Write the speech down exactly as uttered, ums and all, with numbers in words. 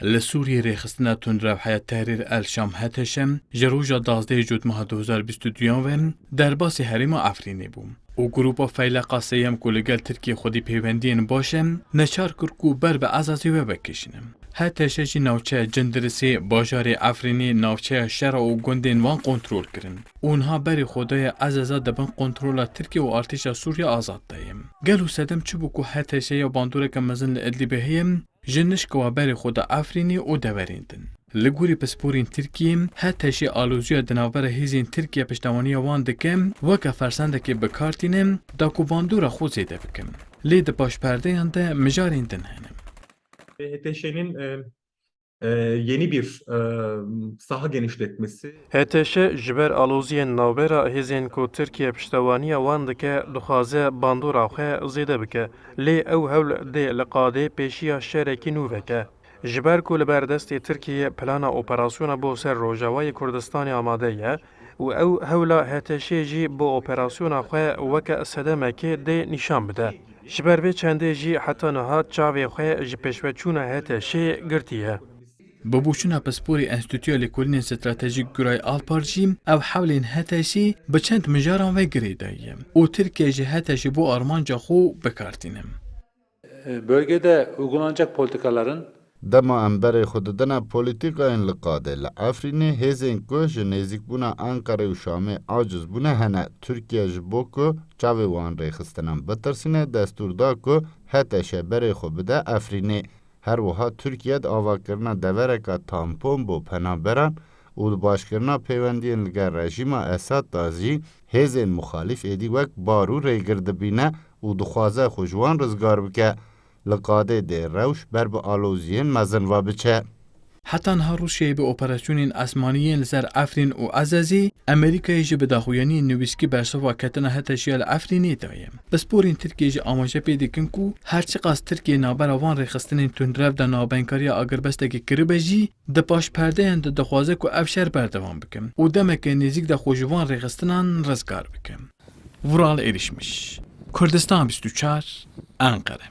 Li Sûriyê rêxistina tundrew Heyet Tehrîr El Şam H T Ş ji roja duwazdehê Cotmeha du hezar bîst û duyan ve derbasî herêma Efrînê bû û Grupa Feyleqa Sêyem ku li gel Tirkiyê xwedî peywendiyên baş e, neçar kir ku ber bi Ezazê ve vekişîne. H T Ş jî navçeya Cindirisê, bajarê Efrînê, navçeya şer a û gundên wan kontrol kirin û niha berê xwe daye Ezaza di bin kontrola Tirkiye û artêşa Sûriya Azad de ye. Gelo sedem çi bû ku H T Ş ya bandoreke mezin li Idlibê heye, ji nişka wa berê xwe da Efrînê û deverên din? Li gorî pisporên Tirkiyê, H T Ş aloziya di navbera hêzên Tirkiye piştevaniya wan dike, weke fersendekê bi kar tîne, da ku bandora xwe zêde bike. Lê di paş perdeyan de mijarên din hene. H T Ş'nin, e, e, yeni bir, e, saha genişletmesi. H T Ş ji ber aloziyên navbera hêzên ku Tirkiye piştevaniya wan dike, dixwaze bandora xwe zêde bike. Lê ew hewl dê li qadê pêşiya şerekî nû veke. Ji ber ku li ber destê Tirkiyê plana operasyona bo ser Rojavayê Kurdistanê amade ye û ew hewla H T Ş'ê jî bo operasyona xwe weke sedemekê dê nîşan bide. Ji ber vê çendê jî heta niha çavê xwe ji pêşveçûna H T Ş'ê girtiye. Bi boçûna pisporê Enstîtuya Lêkolînên Stratejîk Guray Alpar jî ew hewlên H T Ş'ê bi çend mijaran ve girêdayî ye û Tirkiye jî H T Ş'ê bo armanca xwe bi kar tîne. Bölgede uygulanacak politikaların Dema em berê xwe didine polîtîkayên li qadê li Efrînê, hêzên ku ji nêzîkbûna Enqerê û Şamê aciz bûne hene. Tirkiye ji bo ku çavê wan rêxistinan bitirsîne, destûr da ku H T Ş berê xwe bide Efrînê. Her wiha Tirkiye di avakirina devereka tampon bo penaberan û di başkirina pêwendiyên li gel rejîma Esad de jî hêzên muxalîf êdî wek bar û rêgir dibîne û dixwaze xwe ji wan rizgar bike. Li qadê dê rewş ber bi aloziyên mezin ve biçe. Heta niha Rûsyayê bi operasyonên esmanî yên li ser Efrîn û Ezezê, Amerîkayê jî bi daxuyaniyên nivîskî bersiva ketina H T Ş'ê ya li Efrînê daye. Pisporên Tirkiyê jî amaje pê dikin ku her çiqas Tirkiye navbera van rêxistinên tundrev de navbenkariya agirbestekê kiribe jî, di paş perdeyan de dixwaze ku ev şer berdewam bike û demeke nêzîk de xwe ji van rêxistinan rizgar bike. Vural Erişmiş, Kurdistan bîst û çar, Enqere.